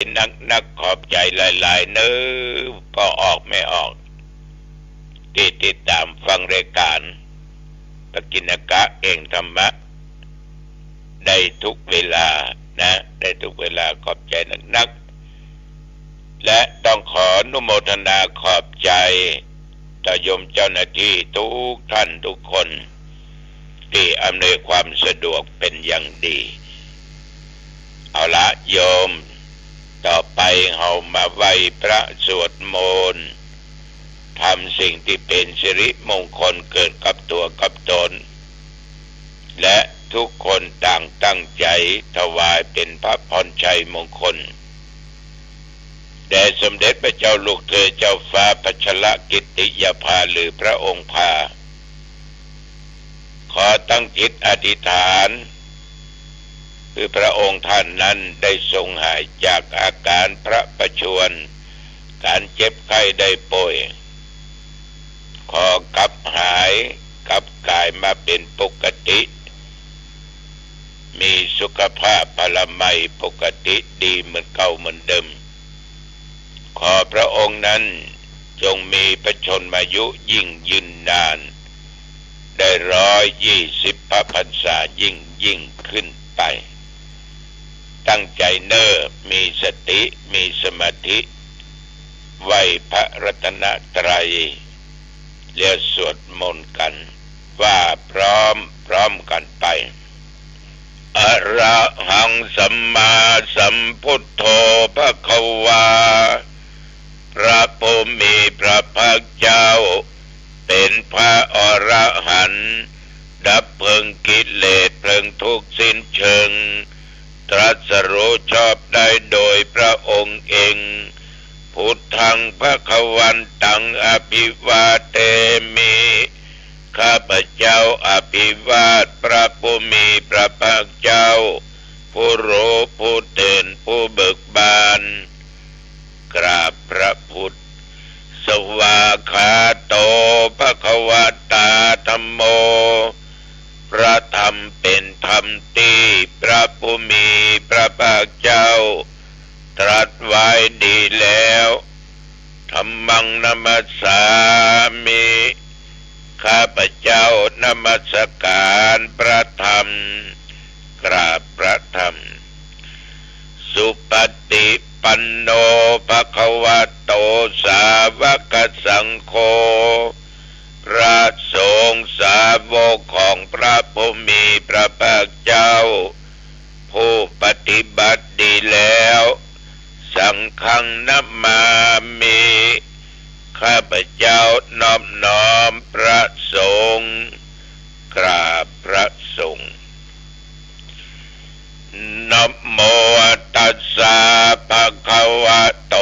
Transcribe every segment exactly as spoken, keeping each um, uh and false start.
นักๆ ขอบใจ๋หลายๆ เน้อ ป้อออกแม่ออก ตี้ติดต๋ามฟังรายก๋านปกิณกะแห่งธรรมะ ได้ทุกเวลานะ ได้ทุกเวลา ขอบใจ๋นักๆ และต้องขออนุโมทนาขอบใจ๋ต่อโยมเจ้าหน้าตี้ทุกท่านทุกคน ตี้อำนวยความสะดวกเป๋นอย่างดี เอาละโยม ต่อไปเฮามาไหว้พระสวดมนต์ ทำสิ่งตี้เป๋นสิริมงคลเกิดกับตั๋วกับต๋น และทุกคนต่างตั้งใจ๋ถวายเป๋นพระพรชัยมงคล แด่สมเด็จพระเจ้าลูกเธอเจ้าฟ้าพัชรกิติยาภา หรือพระองค์ภา ขอตั้งจิตอธิษฐาน คือพระองค์ท่านนั้นได้ทรงหายจากอาก๋านพระประชวร ก๋านเจ็บไข้ได้ป่วย ขอกลับหายกลับก๋ายมาเป๋นปกติ มีสุขภาพพลามัยปกติดีเหมือนเก่าเหมือนเดิม ขอพระองค์นั้นจงมีพระชนมายุยิ่งยืนนาน ได้ร้อยยี่สิบพระพรรษายิ่งยิ่งขึ้นไป ตั้งใจ๋เน้อ มีสติ มีสมาธิ ไหว้พระรัตนตรัย แล้วสวดมนต์กั๋น ว่าพร้อมพร้อมกั๋นไป อะระหังสัมมาสัมพุทโธภะคะวา พระผู้มีพระภาคเจ้า เป๋นพระอรหันต์ ดับเพลิงกิเลสเพลิงทุกข์สิ้นเชิง ตรัสรู้ชอบได้โดยพระองค์เอง พุทธังภะคะวันตังอะภิวาเทมิ ข้าพเจ้าอภิวาทพระผู้มีพระภาคเจ้า ผู้รู้ผู้ตื่นผู้เบิกบาน กราบพระพุทธ สวากขาโตภะคะวะตาธัมโม พระธรรมเป๋นธรรมตี้พระผู้มีพระภาคเจ้า ตรัสไว้ดีแล้ว ธัมมังนะมัสสามิ ข้าพเจ้านมัสการพระธรรม กราบพระธรรม สุปฏิปันโนภะคะวะโตสาวกสังโฆ พระสงฆ์สาวกของพระผู้มีพระภาคเจ้า ผู้ปฏิบัติดีแล้ว สังฆังนะมามิ ข้าพเจ้านอบน้อมพระสงฆ์ กราบพระสงฆ์ นะโมตัสสะภะคะวะโต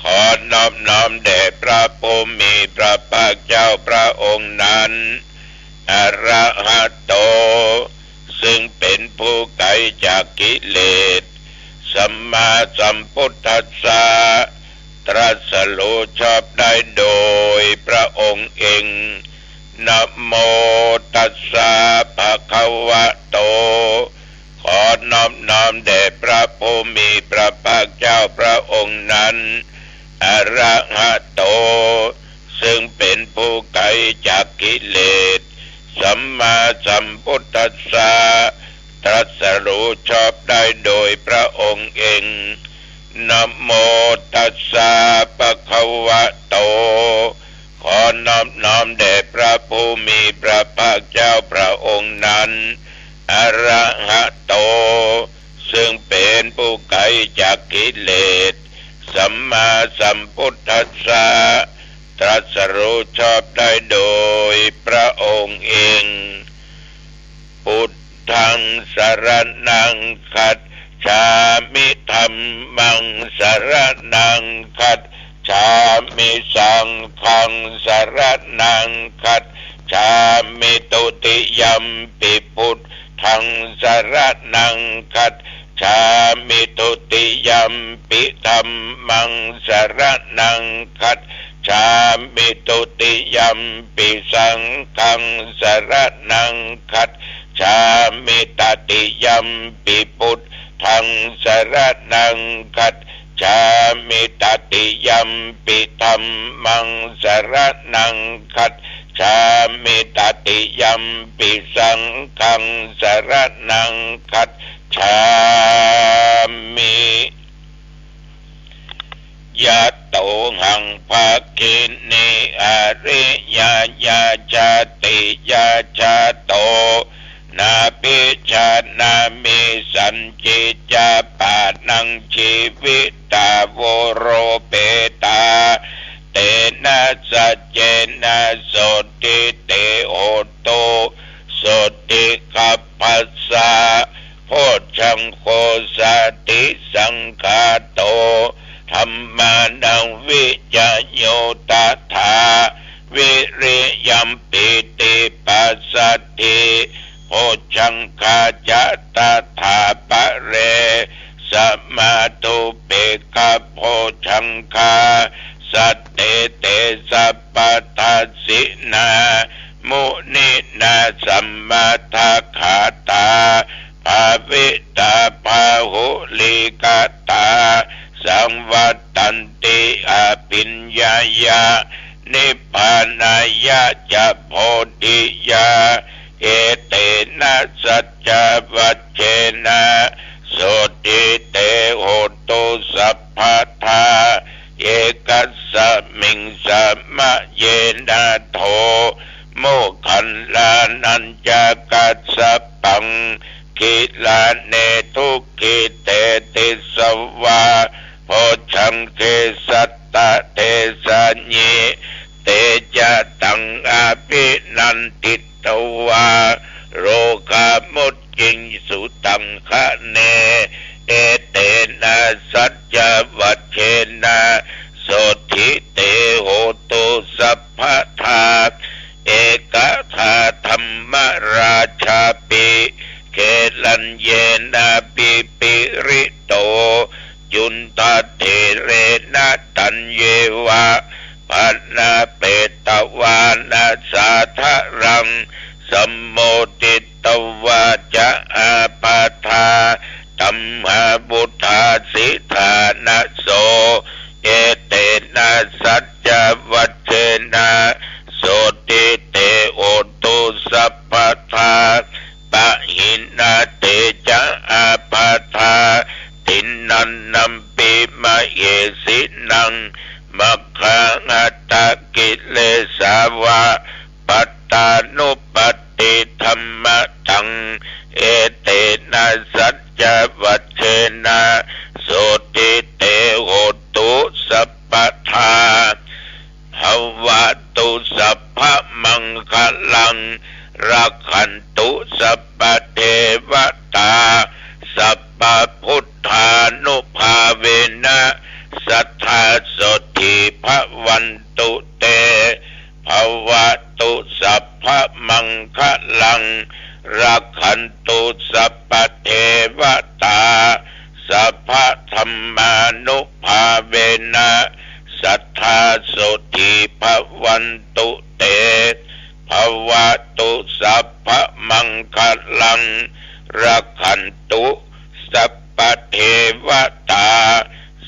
ขอนอบน้อมแด่พระผู้มีพระภาคเจ้าพระองค์นั้น อะระหะโต ซึ่งเป๋นผู้ไกลจากกิเลส สัมมาสัมพุทธัสสะ ตรัสรู้ชอบได้โดยพระองค์เอง นะโมตัสสะภะคะวะโต ขอนอบน้อมแด่พระผู้มีพระภาคเจ้าพระองค์นั้น อะระหะโต ซึ่งเป๋นผู้ไกลจากกิเลส สัมมาสัมพุทธัสสะ ตรัสรู้ชอบได้โดยพระองค์เอง นะโมตัสสะภะคะวะโต ขอนอบน้อมแด่พระผู้มีพระภาคเจ้าพระองค์นั้น อะระหะโต ซึ่งเป๋นผู้ไกลจากกิเลส สัมมาสัมพุทธัสสะ ตรัสรู้ชอบได้โดยพระองค์เอง พุทธังสรณังคัจฉามิ ธัมมังสรณังคัจฉามิ สังฆังสรณังคัจฉามิ ทุติยัมปิพุทธังสรณังคัจฉามิ ทุติยัมปิธัมมังสรณังคัจฉามิ ทุติยัมปิสังฆังสรณังคัจฉามิ ตติยัมปิพุท งสรณังคัจฉามิ ตติยมปิธัมมังสรณังคัจฉามิ ตติยมปิสังฆังสรณังคัจฉามิ ยะโตหัง ภักขินี อริยญาณชาติญาณชาโต นาภิชานามิ สัญญิญญาปานัง ชีวิตา วุโรเปตา เตนะสัจเจนะ โสตถิ เต โหตุ โสตถิคัพพสสะ โพชฌังโค สาติสังขาโต ธัมมานัง วิจโย ตถา วิริยมปิ ติปัสสัทธิ โพชฌังคาจะ ตถาปะเร สมาทุปเปกขะโพชฌังคา สัตเต เต สัพพัทธัสสินา มุนินา สัมมาทักขาตา ภาวิตา บาหุลีกตา สังวัตตันติ อภิญญายะ นิพพานายะจะ โพธิยา เอเตนะ สัจจวัจเจนะ โสตถิ เต โหตุ สัพพทา เอกัสสมิง สมะเยนะ โท โมคคัลลานัญจะกัสสปัง กิลาเน ทุกขิเต ติสสวา โพชฌังเก สัตตะเทสะญิ เตจะตัง อภินันทิตวา โรกามุจจิงสุตังคะเน เอเตนะ สัจจวัจเจนะ โสตถิ เต โหตุ สัพพทา เอกทาธัมมราชาปิ เกลัญเยนะ ปิปิริโต จุณฑะเถเรนะ ตัญเยวะ ภณะเปตวานะ สาธะรัง สัมโมทิตวาจะ อาปาทา ตัมหาวุฏฐาสิทานะโส เอเตนะ สัจจวัจเจนะ โสตถิ เต โหตุ สัพพทา ปะหินะ เตจะ อาปาทา ทินนันนัมปิ มะเหสินัง มัคคาหัตถกิเลสาวะ ปัตตานุปัตติธัมมะตัง เอเตนะ สัจจวัจเจนะ โสตถิ เต โหตุ สัพพทา ภะวะตุ สัพพะมังคะลัง รักขันตุ สัพพะเทวะตา สัพพะพุทธานุภาเวนะ สัตถา โสตถิ ภะวันตุ เต ภะวะตุ สัพพะมังคะลัง รักขันตุ สัพพะเทวะตา สัพพะธัมมานุภาเวนะ สัตถา โสตถิ ภะวันตุ เต ภะวะตุ สัพพะมังคะลัง รักขันตุ สัพพะเทวะตา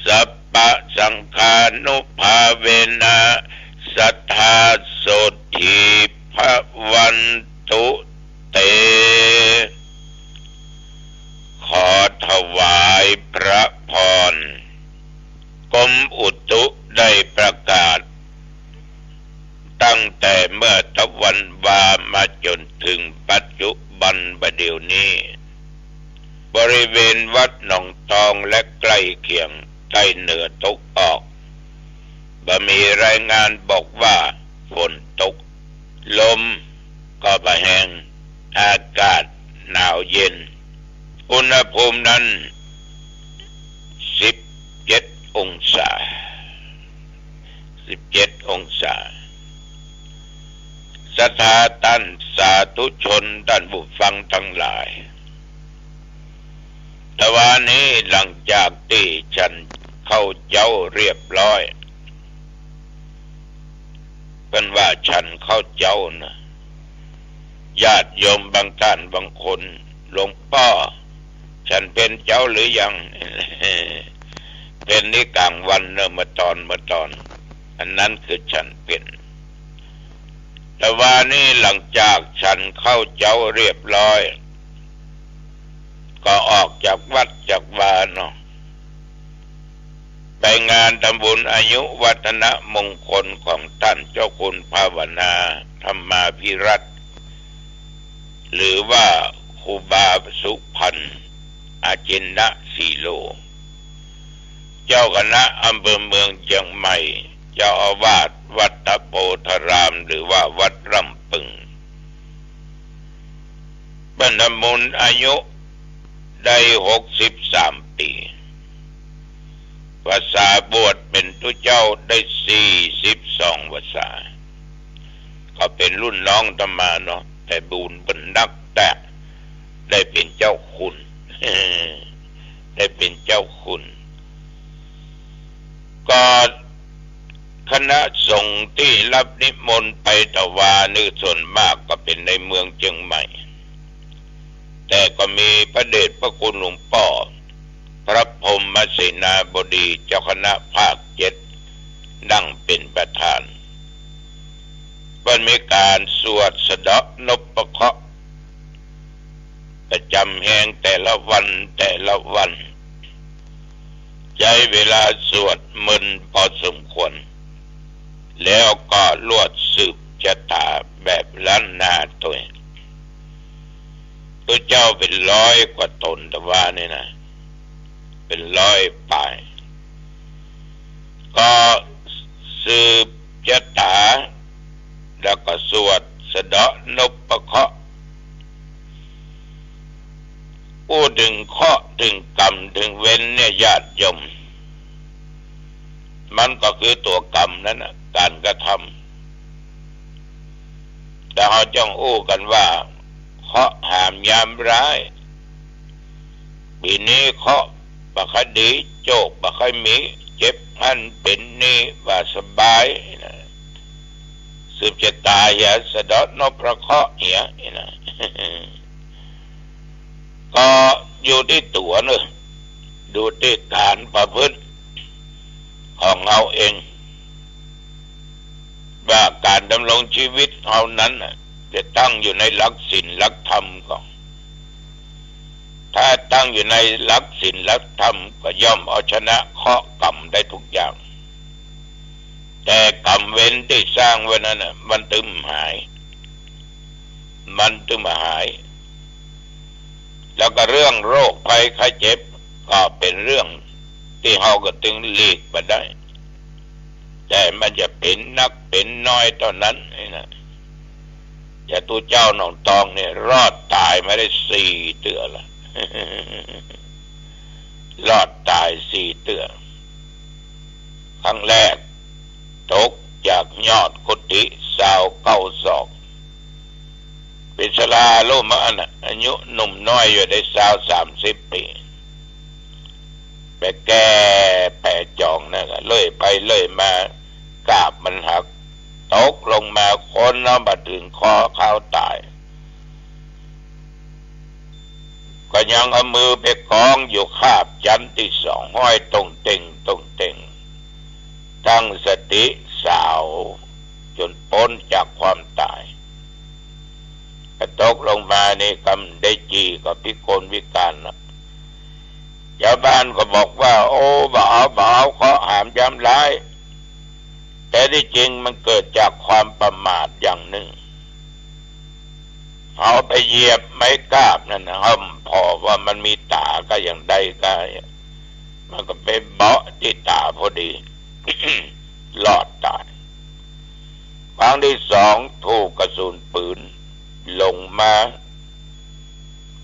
สัพพะสังฆานุภาเวนะ สัตถา โสตถิ ภะวันตุ เต ขอถวายพระพร กรมอุตุได้ประกาศ ตั้งแต่เมื่อตะวันวามาจ๋นเถิงปัจจุบันบ่าเดี่ยวนี้ บริเวณวัดหนองตองและใก้เคียง ใต้เหนือตะวันออก บ่มีรายงานบอกว่าฝนตก ลมก็บ่แฮง อากาศหนาวเย็น อุณหภูมินั้น สิบเจ็ดองศา สิบเจ็ดองศา ศรัทธาต้านสาธุชน ต้านผู้ฟังตังหลาย ตะวานี้หลังจากตี้ฉันข้าวเจ๊าเรียบร้อย เปิ้นว่าฉันข้าวเจ๊านะ ญาติโยมบางต้านบางคน หลวงป้อ ฉันเพลเจ๊าหรือยัง เพลนี่ก๋างวันเน่อ เมื่อตอน เมื่อตอน อันนั้นคือฉันเพล แต่วานี้หลังจากฉันข้าวเจ๊าเรียบร้อย ก็ออกจากวัดจากวาเนาะ ไปงานทำบุญอายุวัฒนมงคลของต้านเจ้าคุณภาวนาธรรมาภิรัตน์ หรือว่าครูบาสุพรรณ อาจินนสีโล เจ้าคณะอำเภอเมืองเจียงใหม่ เจ้าอาวาสวัดตะโพธาราม หรือว่าวัดร่ำปึง เปิ้นทำบุญอายุได้หกสิบสามปี๋ พรรษาบวชเป๋นตุ๊เจ้าได้สี่สิบสองพรรษา ก็เป๋นรุ่นน้องอาตมาเนาะ แต่บุญเปิ้นนักแต๊ ได้เป๋นเจ้าคุณ ได้เป๋นเจ้าคุณ ก็คณะสงฆ์ตี้รับนิมนต์ไปตะวานี่ส่วนมากก็เป๋นในเมืองเจียงใหม่ แต่ก็มีพระเดชพระคุณหลวงป้อ พระพรหมเสนาบดีเจ้าคณะภาคเจ็ด นั่งเป๋นประธาน เปิ้นมีก๋านสวดสะเดาะนพเคราะห์ ประจ๋ำแฮงแต่ละวันแต่ละวัน ใจ๊เวลาสวดเมินพอสมควร แล้วก็ลวดสืบจะต๋าแบบล้านนาตวย ตุ๊เจ้าเป๋นร้อยกว่าต๋นตะวานี่นะ เป๋นร้อยป๋าย ก็สืบจะต๋า แล้วก็สวดสะเดาะนพเคราะห์ อู้เถิงเคราะห์เถิงกรรมเถิงเวรเนี่ยญาติโยม มันก็คือตั๋วกรรมนั้นน่ะ ก๋านกระทำ แต่เฮาจ้องอู้กั๋นว่า เคราะห์หามยามร้าย ปี๋นี้เคราะห์บ่ค่อยดี โจคบ่ค่อยมี เจ็บหั้นเป๋นนี่ บ่สบายนะ สืบจะต๋าเหีย สะเดาะนพเคราะห์เหียนะ ก็อยู่ตี้ตั๋วเนาะ อยู่ตี้ก๋านประพฤติของเฮาเอง ว่าก๋านดำรงชีวิตเฮานั้นน่ะ จะตั้งอยู่ในหลักศีลหลักธรรมก่อ ถ้าตั้งอยู่ในหลักศีลหลักธรรมก็ย่อมเอาชนะเคราะห์กรรมได้ทุกอย่าง แต่กรรมเวรตี้สร้างไว้นั้นน่ะ มันตึงหาย มันตึงหาย แล้วก็เรื่องโรคภัยไข้เจ็บก็เป๋นเรื่องตี้เฮาก็ตึงหลีกบ่ได้ แต่มันจะเป๋นนักเป๋นน้อยเต้านั้นนี่นะ อย่างตุ๊เจ้าหนองตองเนี่ย รอดต๋ายมาได้สี่เตื้อละ รอดต๋ายสี่เตื้อ ครั้งแรก ตกจากยอดกุฏิซาวเก้าศอก เป๋นศาลาโลมะอันน่ะ อายุหนุ่มน้อยอยู่ได้ซาวสามสิบปี๋ ไปแก้แผลจ๋องนั่นน่ะ เลื่อยไปเลื่อยมา กาบมันหัก ตกลงมา คนเอาบ่เถิงคอเข้าต๋าย ก็ยังเอามือไปคล้องอยู่คาบจั๊นตี้สอง ห้อยต่งเต่งต่งเต่ง ตั้งสติสาวจ๋นป๊นจากความต๋าย ก็ตกลงมานี่กำได้จี่ก็พิกลพิการละ ชาวบ้านก็บอกว่า โอ้ บ่เอา บ่เอา เคราะห์หามยามร้าย แต่ตี้จริงมันเกิดจากความประมาทอย่างนึ่ง เอาไปเหยียบไม้กาบนั่นน่ะ เฮาผ่อว่ามันมีต๋าก็ยังได้กา มันก็ไปเบาะตี้ต๋าพอดี รอดต๋าย ครั้งตี้สองถูกกระสุนปืนลงมา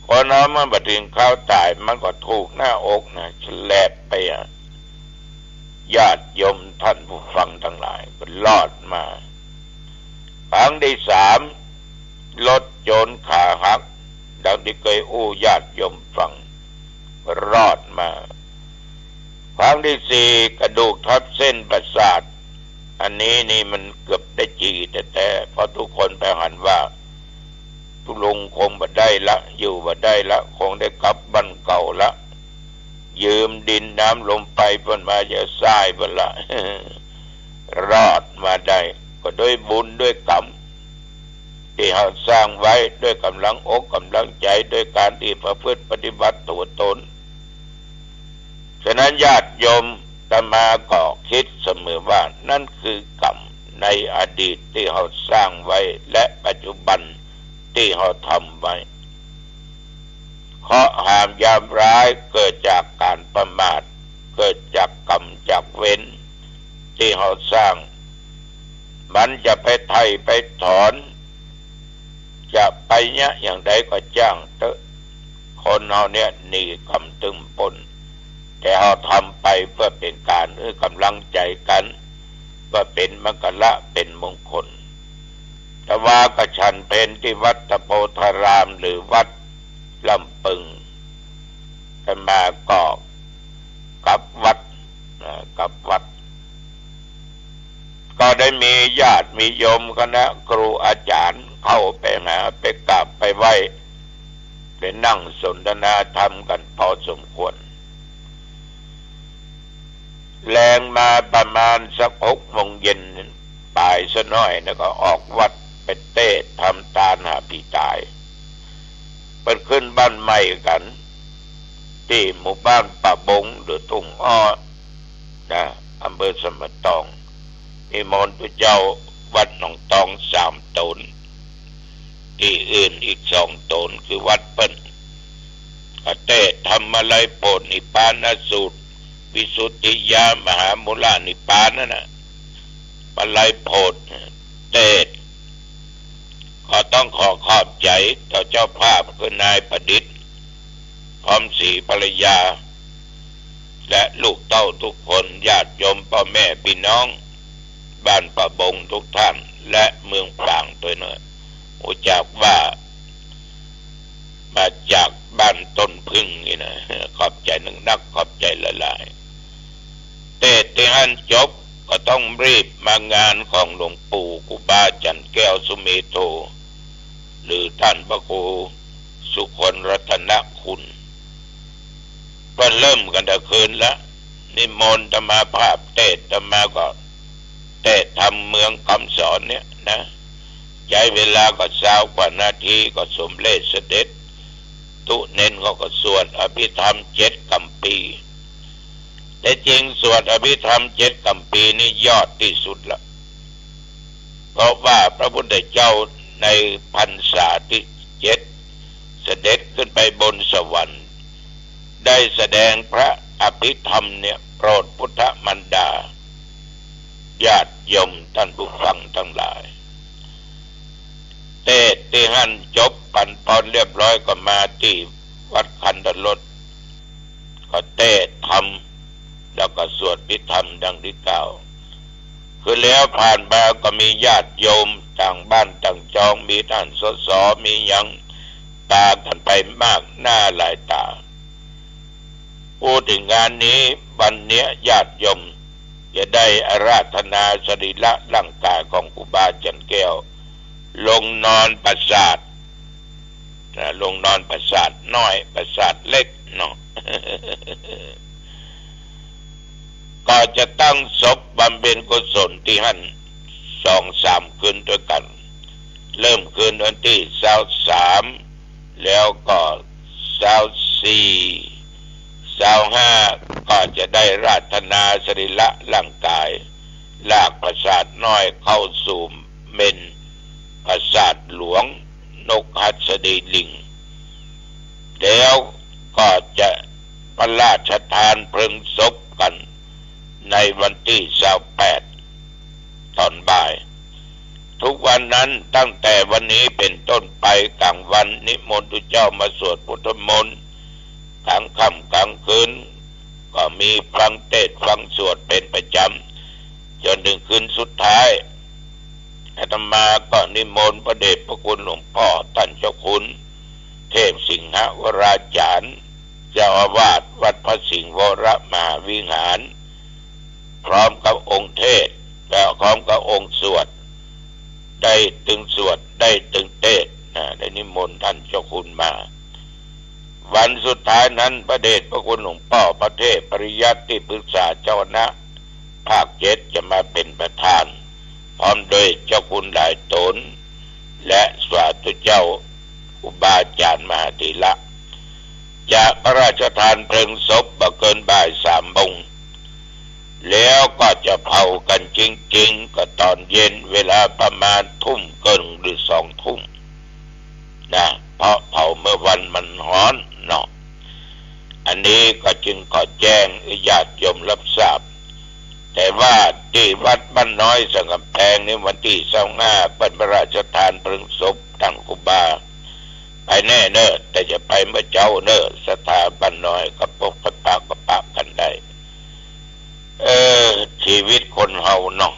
คนเอามันบ่เถิงคาวต๋าย มันก็ถูกหน้าอกน่ะ แฉลบไปอะ ญาติโยมท่านผู้ฟังตังหลาย ก็รอดมา ครั้งตี้สาม รถโจรขาหัก ดังตี้เกยอู้ญาติโยมฟัง รอดมา ครั้งตี้สี่ กระดูกทับเส้นประสาท อันนี้นี่มันเกือบได้จี่แต๊ๆ เพราะทุกคนไปหันว่า ลุงคงบ่ได้ละ อยู่บ่ได้ละ คงได้กลับบ้านเก่าละ ยืมดินน้ำลมไฟเปิ้นมาจะสายเปิ้นละ รอดมาได้ ก็ด้วยบุญด้วยกรรม ตี้เฮาสร้างไว้ ด้วยก๋ำลังอกก๋ำลังใจ๋ ด้วยก๋านตี้ประพฤติปฏิบัติตั๋วต๋น ฉะนั้นญาติโยมอาตมาก็กึ๊ดเสมอว่า นั่นคือกรรมในอดีตตี้เฮาสร้างไว้ และปัจจุบันตี้เฮาทำไว้ เคราะห์หามยามร้ายเกิดจากก๋านประมาท เกิดจากกรรมจากเวรตี้เฮาสร้าง มันจะไปไถ่ไปถอน จะไปเยียะอย่างใดก็จ้างเต๊อะ คนเฮาเนี่ยหนีกรรมตึงป๊น แต่เฮาทำไปเปื้อเป๋นก๋านหื้อก๋ำลังใจ๋กั๋น เปื้อเป๋นมังคละเป๋นมงคล แต่ว่าก็ฉันเพลตี้วัดตะโพธารามหรือวัดลำปึง อาตมาก็กลับวัด นะ กลับวัด ก็ได้มีญาติมีโยมคณะครูอาจ๋ารย์เข้าไปหา ไปกราบไปไหว้ ไปนั่งสนทนาธรรมกั๋นพอสมควร แลงมาประมาณสักหกโมงเย็นป๋ายซะหน้อย แล้วก็ออกวัดไปเตศน์ทำตานหาผีต๋าย เปิ้นขึ้นบ้านใหม่กั๋น ตี้หมู่บ้านป่าบงหรือทุ่งอ้อ นะ อำเภอสันป่าตอง นิมนต์ตุ๊เจ้าวัดหนองตองสามต๋น ตี้อื่นอีกสองต๋นคือวัดเปิ้น ก็เตศน์ธรรมาลัยโผฏฐนิพพานสูตร วิสุทธิญาณมหามูลนิพพานนั่นน่ะ มาลัยโผฏฐเตศน์ ก็ต้องขอขอบใจ๋ต่อเจ้าภาพคือนายประดิษฐ์ พร้อมศรีภรรยา และลูกเต้าทุกคน ญาติโยมป้อแม่ปี้น้อง บ้านป่าบงทุกท่าน และเมืองฝางตวยเนาะ ฮู้จักว่ามาจากบ้านต้นผึ้งนี่นะ ขอบใจ๋นักๆ ขอบใจ๋หลายๆ เตศน์ตี้หั้นจบก็ต้องรีบมางานของหลวงปู่ครูบาจันทร์แก้วสุเมโธ หรือต้านพระครูสุคนรัตนคุณ เปิ้นเริ่มกั๋นแต่คืนละ นิมนต์อาตมาภาพเตศน์ อาตมาก็เตศน์ธรรมเมืองคำสอนเนี่ยนะ ใจ๊เวลาก็ซาวกว่านาทีก็สมเร็จเสด็จ ตุ๊เณรเขาก็สวดอภิธรรมเจ็ดกัมภีร์ แต่จริงสวดอภิธรรมเจ็ดกัมภีร์นี่ยอดตี้สุดละ เพราะว่าพระพุทธเจ้าในพรรษาตี้เจ็ด เสด็จขึ้นไปบนสวรรค์ ได้แสดงพระอภิธรรมเนี่ยโปรดพุทธมารดา ญาติโยมต้านผู้ฟังตังหลาย เตศน์ตี้หั้นจบปั๋นปอนเรียบร้อยก็มาตี้วัดคันธารส ก็เตศน์ธรรม แล้วก็สวดอภิธรรมดังตี้กล่าว คือแล้วผ่านมาก็มีญาติโยมต่างบ้านต่างจอง มีต้าน สส มีหยัง ปากั๋นไปมากหน้าหลายต๋า พูดเถิงงานนี้ วันเนี้ยญาติโยมจะได้อาราธนาสรีระร่างกายของครูบาจันทร์แก้ว ลงนอนปราสาท นะ ลงนอนปราสาทน้อย ปราสาทเล็กเนาะ ก็จะตั้งศพบำเพ็ญกุศลตี้หั้นสองสามคืนตวยกั๋น เริ่มคืนวันตี้ซาวสาม แล้วก็ซาวสี่ ซาวห้า ก็จะได้อาราธนาสรีระร่างกาย ลากปราสาทน้อยเข้าสู่เมรุปราสาทหลวงนกหัสดีลิง แล้วก็จะพระราชทานเพลิงศพกั๋นในวันตี้ซาวแปด ต๋อนบ่าย ทุกวันนั้นตั้งแต่วันนี้เป๋นต้นไป ก๋างวันนิมนต์ตุ๊เจ้ามาสวดพุทธมนต์ ก๋างค่ำก๋างคืนก็มีฟังเตศน์ฟังสวดเป๋นประจ๋ำ จ๋นเถิงคืนสุดท้าย อาตมาก็นิมนต์พระเดชพระคุณหลวงป้อต้านเจ้าคุณเทพสิงหวราจารย์ เจ้าอาวาสวัดพระสิงห์วรมหาวิหาร พร้อมกับองค์เทศน์ และพร้อมกับองค์สวด ได้ตึงสวด ได้ตึงเตศน์ อ่า ได้นิมนต์ท่านเจ้าคุณมา วันสุดท้ายนั้น พระเดชพระคุณหลวงป้อพระเทพปริยัติ ตี้ปรึกษาเจ้าคณะภาคเจ็ด จะมาเป๋นประธาน พร้อมโดยเจ้าคุณหลายต๋น และสาธุเจ้าอุปาจารย์มหาเถระ จะพระราชทานเพลิงศพบ่เกินบ่ายสามโมง แล้วก็จะเผากั๋นจริงๆ ก็ต๋อนเย็นเวลาประมาณทุ่มเกินหรือสองทุ่มนะ เพราะเผาเมื่อวันมันฮ้อนเนาะ อันนี้ก็จึงขอแจ้งให้ญาติโยมรับทราบ แต่ว่าตี้วัดบ้านน้อยสันกำแพงนี่วันตี้ซาวห้าเปิ้นพระราชทานเพลิงศพต้านครูบา ไปแน่เน่อ แต่จะไปเมื่อเจ๊าเน่อ ศรัทธาบ้านน้อยก็ปกไปปะก็ปะกั๋นได้ เออ ชีวิตคนเฮาเนาะ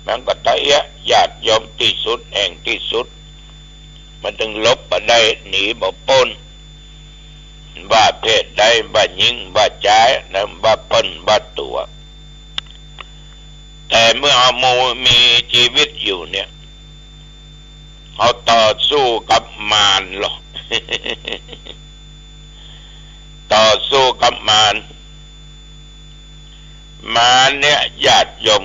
มันก็ตะเอียะญาติโยมตี้สุดแห่งตี้สุด มันตึงหลบบ่ได้ หนีบ่ป๊น ว่าเพศใด ว่าญิง ว่าจายนะ ว่าเปิ้น ว่าตั๋ว แต่เมื่อเฮามี มีชีวิตอยู่เนี่ย เฮาต่อสู้กับมารลอ ต่อสู้กับมาร มารเนี่ยญาติโยม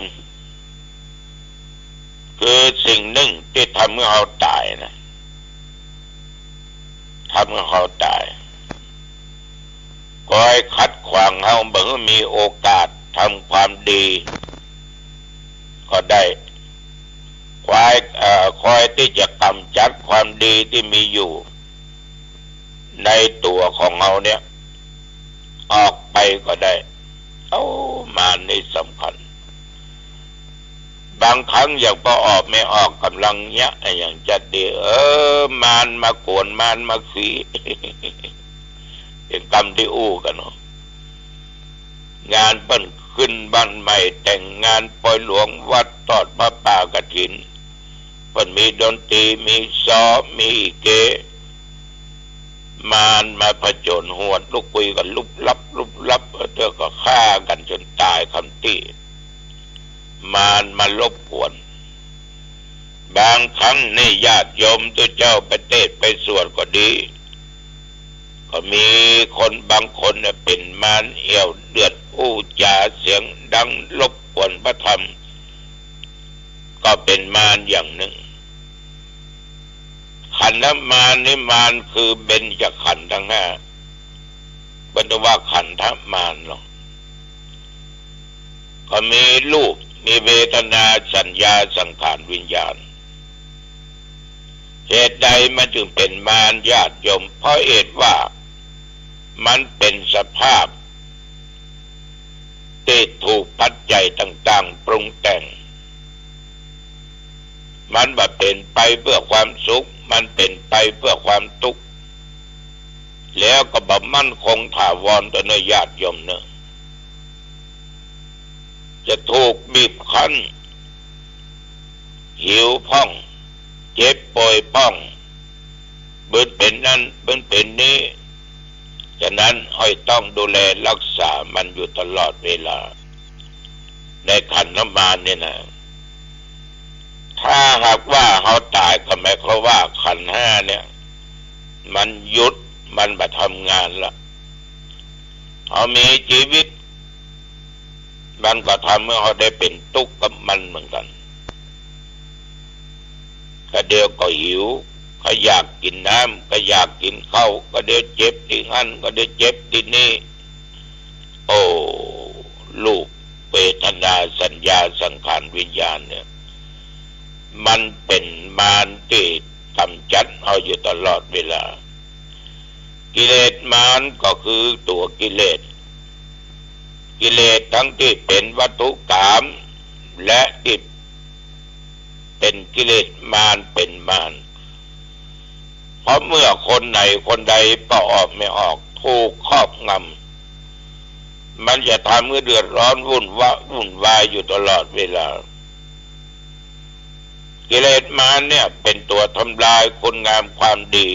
คือสิ่งนึ่งตี้ทำหื้อเฮาต๋ายนะ ทำหื้อเฮาต๋าย คอยขัดขวางเฮาบ่หื้อมีโอกาสทำความดีก็ได้ คอย เอ่อ คอยตี้จะกำจัดความดีตี้มีอยู่ในตั๋วของเฮาเนี่ย ออกไปก็ได้ เอ้า มารนี่สำคัญ บางครั้งอย่างป้อออกแม่ออกก๋ำลังเยียะ อะหยังจัดดี เออ มารมากวน มารมาขี่ เป๋นกำตี้อู้กั๋นเนาะ งานเปิ้นขึ้นบ้านใหม่ แต่งงานปอยหลวง วัดทอดผ้าป่ากฐิน เปิ้นมีดนตรี มีซ้อม มีอีเก มารมาผจญหวดลูกกุยกั๋นลุบลับลุบลับ เตื้อก็ฆ่ากั๋นจ๋นต๋ายคำตี้ มารมารบกวน บางครั้งนี่ญาติโยมตุ๊เจ้าไปเตสน์ไปสวดก็ดี ก็มีคนบางคนเนี่ยเป๋นมารเอี่ยวเดือด อู้จ๋าเสียงดังรบกวนพระธรรม ก็เป๋นมารอย่างนึ่ง ขันธมารนี่ มารคือเบญจขันธ์ทั้งห้า บ่ต้องว่าขันธมารหรอก ก็มีรูป มีเวทนา สัญญา สังขาร วิญญาณ เหตุใดมันจึงเป๋นมารญาติโยม เพราะเหตุว่ามันเป๋นสภาพตี้ถูกปัจจัยต่างๆ ปรุงแต่ง มันบ่เป๋นไปเปื้อความสุข มันเป๋นไปเปื้อความตุ๊กข์ แล้วก็บ่มั่นคงถาวรเตื้อเน่อญาติโยมเน่อ จะถูกบีบคั้น หิวพ่อง เจ็บป่วยพ่อง เปิ้นเป๋นนั้น เปิ้นเป๋นนี้ ฉะนั้นห้อยต้องดูแลรักษามันอยู่ตลอดเวลา ในขันธมารเนี่ยนะ ถ้าหากว่าเฮาต๋ายก็หมายความว่าขันธ์ห้าเนี่ย มันหยุด มันบ่ทำงานละ เฮามีจีวิต มันก็ทำหื้อเฮาได้เป๋นตุ๊กข์กับมันเหมือนกั๋น ก็เดี๋ยวก็หิว ก็อยากกิ๋นน้ำ ก็อยากกิ๋นข้าว ก็เดี๋ยวเจ็บตี้หั้น ก็เดี๋ยวเจ็บตี้นี่ โอ้ รูป เวทนา สัญญา สังขาร วิญญาณเนี่ย มันเป๋นมารตี้ก๋ำจัดเฮาอยู่ตลอดเวลา กิเลสมารก็คือตั๋วกิเลส กิเลสทั้งตี้เป๋นวัตถุกาม และตี้เป๋นกิเลสมารเป๋นมาร เพราะเมื่อคนไหนคนใดป้อออกไม่ออก ถูกครอบงำ มันจะทำหื้อเดือดร้อนวุ่นวะ วุ่นวายอยู่ตลอดเวลา กิเลสมารเนี่ยเป๋นตั๋วทำลายคุณงามความดี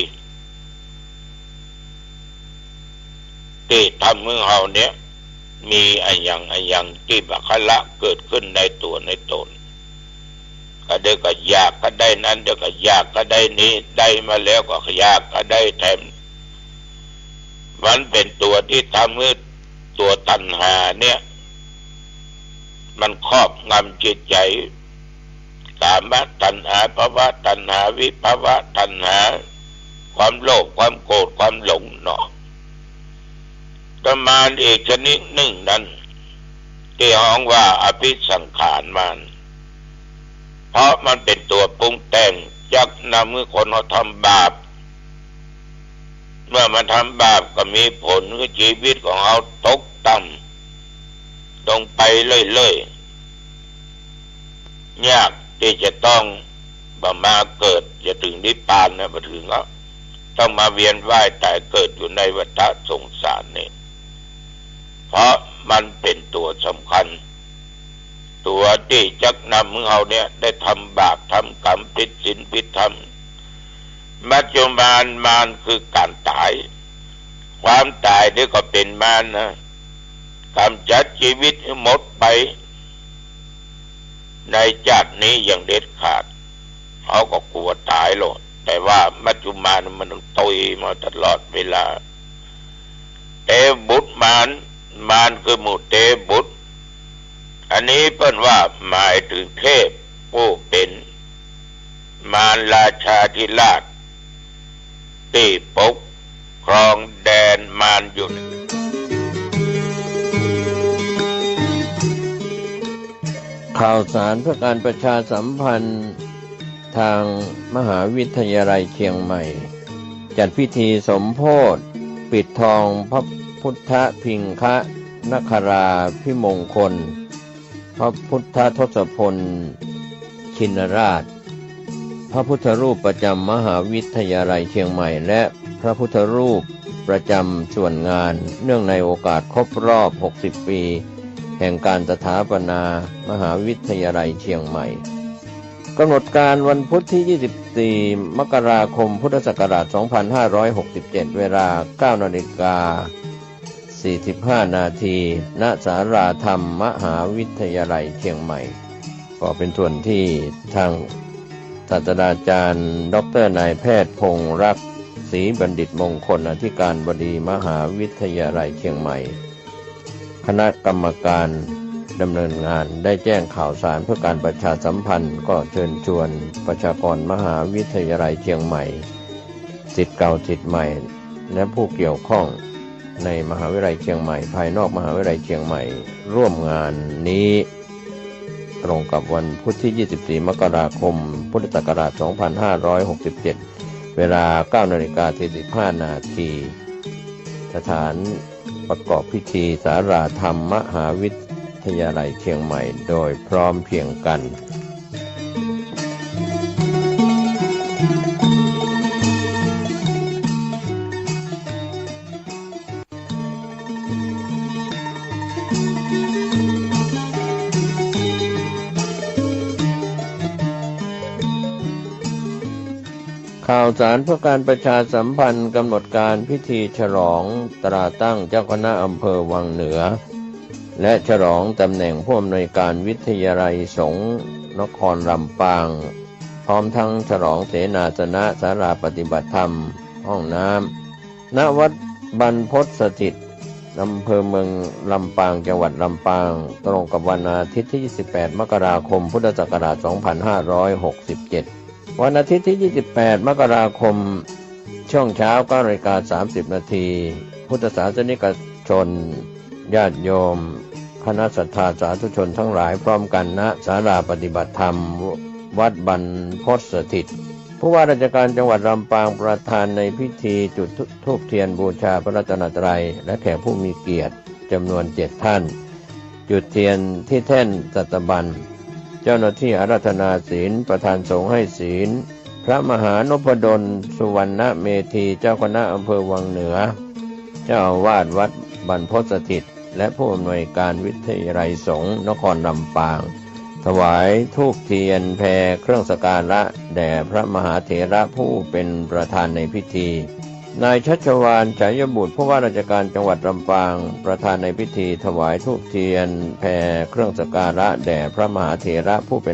ตี้ทำหื้อเฮาเนี่ย มีอะหยังอะหยังตี้บ่คละเกิดขึ้นในตั๋วในต๋น ก็เดี๋ยวก็อยากก็ได้นั้น เดี๋ยวก็อยากก็ได้นี้ ได้มาแล้วก็อยากก็ได้แถม มันเป๋นตั๋วตี้ทำหื้อตั๋วตัณหาเนี่ย มันครอบงำจิตใจ๋ กามตัณหา ภวตัณหา วิภวตัณหา ความโลภ ความโกรธ ความหลงเนาะ แต่มารอีกชนิดนึ่งนั้น ตี้ฮ้องว่าอภิสังขารมาร เพราะมันเป๋นตั๋วปรุงแต่ง จักนำหื้อคนเฮาทำบาป เมื่อมันทำบาปก็มีผลหื้อจีวิตของเฮาตกต่ำลงไปเรื่อยๆ ยากตี้จะต้องบ่มาเกิดจะเถิงนิพพานนะ บ่เถิงก็ต้องมาเวียนว่ายต๋ายเกิดอยู่ในวัฏสงสารนี่ เพราะมันเป๋นตั๋วสำคัญ ตั๋วตี้จักนำหื้อเฮาเนี่ยได้ทำบาปทำกรรมผิดศีลผิดธรรม มัจจุมาร มารคือก๋านต๋าย ความต๋ายนี่ก็เป๋นมารนะ ก๋ำจัดจีวิตหื้อหมดไป ในจาตินี้อย่างเด็ดขาด เฮาก็กั๋วต๋ายโลด แต่ว่ามัจจุมารมันตุยมาตลอดเวลา เตวบุตรมาร มารคือหมู่เตวบุตร อันนี้เปิ้นว่าหมายเถิงเทพผู้เป๋นมารราชาธิราช ตี้ปกครองแดนมารอยู่ ข่าวสารเพื่อการประชาสัมพันธ์ ทางมหาวิทยาลัยเชียงใหม่ จัดพิธีสมโภชปิดทองพระพุทธพิงคณคราภิมงคล พระพุทธทศพลชินราช พระพุทธรูปประจำมหาวิทยาลัยเชียงใหม่ และพระพุทธรูปประจำส่วนงาน เนื่องในโอกาสครบรอบ หกสิบ ปี แห่งการสถาปนามหาวิทยาลัยเชียงใหม่ กำหนดการวันพุธที่ ยี่สิบสี่ มกราคม พุทธศักราช สองพันห้าร้อยหกสิบเจ็ด เวลา เก้านาฬิกา สี่สิบห้านาที ณ ศาลาธรรมมหาวิทยาลัยเชียงใหม่ ก็เป็นส่วนที่ทางศาสตราจารย์ ด็อกเตอร์ นายแพทย์ พงษ์รักษ์ ศรีบัณฑิตมงคล อธิการบดีมหาวิทยาลัยเชียงใหม่ คณะกรรมการดำเนินงานได้แจ้งข่าวสารเพื่อการประชาสัมพันธ์ ก็เชิญชวนประชากรมหาวิทยาลัยเชียงใหม่ ศิษย์เก่าศิษย์ใหม่ และผู้เกี่ยวข้องในมหาวิทยาลัยเชียงใหม่ ภายนอกมหาวิทยาลัยเชียงใหม่ ร่วมงานนี้ ตรงกับวันพุธที่ ยี่สิบสี่ มกราคม พุทธศักราช สองพันห้าร้อยหกสิบเจ็ด เวลา เก้านาฬิกา สี่สิบห้านาที สถานประกอบพิธี ศาลาธรรมมหาวิทยาลัยเชียงใหม่ โดยพร้อมเพรียงกัน ข่าวสารเพื่อการประชาสัมพันธ์ กำหนดการพิธีฉลองตราตั้งเจ้าคณะอำเภอวังเหนือ และฉลองตำแหน่งผู้อำนวยการวิทยาลัยสงฆ์นครลำปาง พร้อมทั้งฉลองเสนาสนะ ศาลาปฏิบัติธรรม ห้องน้ำ ณ วัดบรรพตสถิต อำเภอเมืองลำปาง จังหวัดลำปาง ตรงกับวันอาทิตย์ที่ ยี่สิบแปด มกราคม พุทธศักราช สองพันห้าร้อยหกสิบเจ็ด วันอาทิตย์ที่ ยี่สิบแปด มกราคม ช่วงเช้า เก้านาฬิกา สามสิบนาที พุทธศาสนิกชน ญาติโยม คณะศรัทธาสาธุชนทั้งหลายพร้อมกัน ณ ศาลาปฏิบัติธรรม วัดบรรพตสถิต ผู้ว่าราชการจังหวัดลำปางประธานในพิธี จุดธูปเทียนบูชาพระรัตนตรัย และแขกผู้มีเกียรติจำนวนเจ็ดท่าน จุดเทียนที่แท่นสัตบัญ เจ้าหน้าที่อาราธนาศีล ประธานสงฆ์ให้ศีล พระมหานพดล สุวรรณเมธี เจ้าคณะอำเภอวังเหนือ เจ้าอาวาสวัดบรรพตสถิต และผู้อำนวยการวิทยาลัยสงฆ์นครลำปาง ถวายธูปเทียนแพเครื่องสักการะแด่พระมหาเถระผู้เป็นประธานในพิธี นายชัชวาล ฉายบุตร ผู้ว่าราชการจังหวัดลำปาง ประธานในพิธีถวายธูปเทียนแพเครื่องสักการะแด่พระมหาเถระผู้เป็น